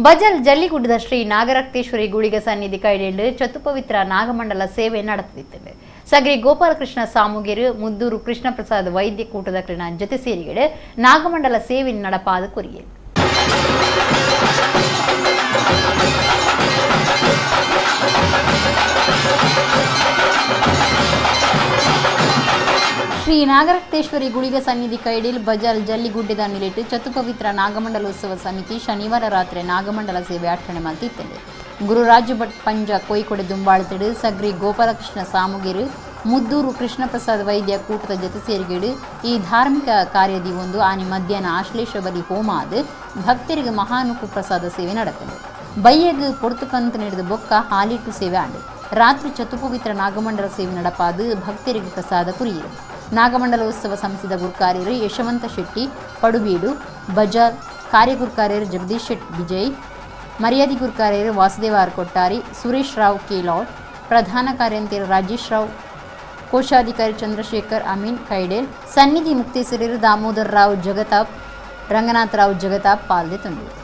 ಬಜಲ್ ಜಲ್ಲಿಗುಡ್ಡದ ಶ್ರೀ ನಾಗರಕ್ತೇಶ್ವರಿ ಗುಳಿಗ ಸನ್ನಿಧಿ ಕೈಡೆಂಡು ಚತುಪವಿತ್ರ ನಾಗಮಂಡಲ ಸೇವೆ ನಡೆದಿತ್ತು. ಸಗರಿ ಗೋಪಾಲಕೃಷ್ಣ ಸಾಮುಗೇರು ಮುದ್ದೂರು ಕೃಷ್ಣ ಪ್ರಸಾದ್ ವೈದ್ಯ ಕೂಟದ ಕೃಣ ಜೊತೆ ಸೇರಿಗಡೆ ನಾಗಮಂಡಲ ಸೇವೆ ನಡಪಾದ ಕೊರಿಯೆ. ಶ್ರೀ ನಾಗರಕ್ತೇಶ್ವರಿ ಗುಳಿಗ ಸನ್ನಿಧಿ ಕೈಡಿಲ್ ಬಜಾಲ್ ಜಲ್ಲಿಗುಡ್ಡೆದ ನಿಲೆಟ್ಟು ಚತುಪವಿತ್ರ ನಾಗಮಂಡಲೋತ್ಸವ ಸಮಿತಿ ಶನಿವಾರ ರಾತ್ರಿ ನಾಗಮಂಡಲ ಸೇವೆ ಅಟ್ಟಣೆ ಮಲ್ತಿತ್ತಂಡು. ಗುರುರಾಜು ಭಟ್ ಪಂಜ ಕೊಯ್ಕೊಡೆ ದುಂಬಾಳ್ತಿಡು ಸಗ್ರಿ ಗೋಪಾಲಕೃಷ್ಣ ಸಾಮುಗೇರು ಮುದ್ದೂರು ಕೃಷ್ಣಪ್ರಸಾದ್ ವೈದ್ಯ ಕೂಟದ ಜೊತೆ ಸೇರಿಗೇಡು ಈ ಧಾರ್ಮಿಕ ಕಾರ್ಯದಿ ಒಂದು ಆನಿ ಮಧ್ಯಾಹ್ನ ಆಶ್ಲೇಷ ಬಲಿ ಹೋಮ ಆದ ಭಕ್ತರಿಗೆ ಮಹಾನುಕು ಪ್ರಸಾದ ಸೇವೆ ನಡೆತಂಡು. ಬಯ್ಯಗ್ ಪೊರ್ತುಕಂತ ನೀಡಿದ ಬೊಕ್ಕ ಹಾಲಿಟ್ಟು ಸೇವೆ ಆಂಡು. ರಾತ್ರಿ ಚತುಪವಿತ್ರ ನಾಗಮಂಡಲ ಸೇವೆ ನಡಪಾದು ಭಕ್ತರಿಗೆ ಪ್ರಸಾದ ಕುರಿಯರು. ನಾಗಮಂಡಲೋತ್ಸವ ಸಮಿತಿದ ಗುರುಕಾರ್ಯರು ಯಶವಂತ ಶೆಟ್ಟಿ ಪಡುಬೀಡು, ಬಜಾರ್ ಕಾರ್ಯಗುರುಕಾರ್ಯರು ಜಗದೀಶ್ ಶೆಟ್ಟಿ ವಿಜಯ್, ಮರ್ಯಾದಿ ಗುರುಕಾರ್ಯರು ವಾಸುದೇವ ಆರ್ ಕೊಟ್ಟಾರಿ, ಸುರೇಶ್ ರಾವ್ ಕೇಲಾಡ್, ಪ್ರಧಾನ ಕಾರ್ಯಂತೆಯರು ರಾಜೇಶ್ ರಾವ್, ಕೋಶಾಧಿಕಾರಿ ಚಂದ್ರಶೇಖರ್ ಅಮೀನ್ ಕೈಡೇಲ್, ಸನ್ನಿಧಿ ಮುಕ್ತೇಸರರು ದಾಮೋದರ್ ರಾವ್ ಜಗತಾಪ್, ರಂಗನಾಥ್ ರಾವ್ ಜಗತಾಪ್ ಪಾಲ್ದೆ ತಂದರು.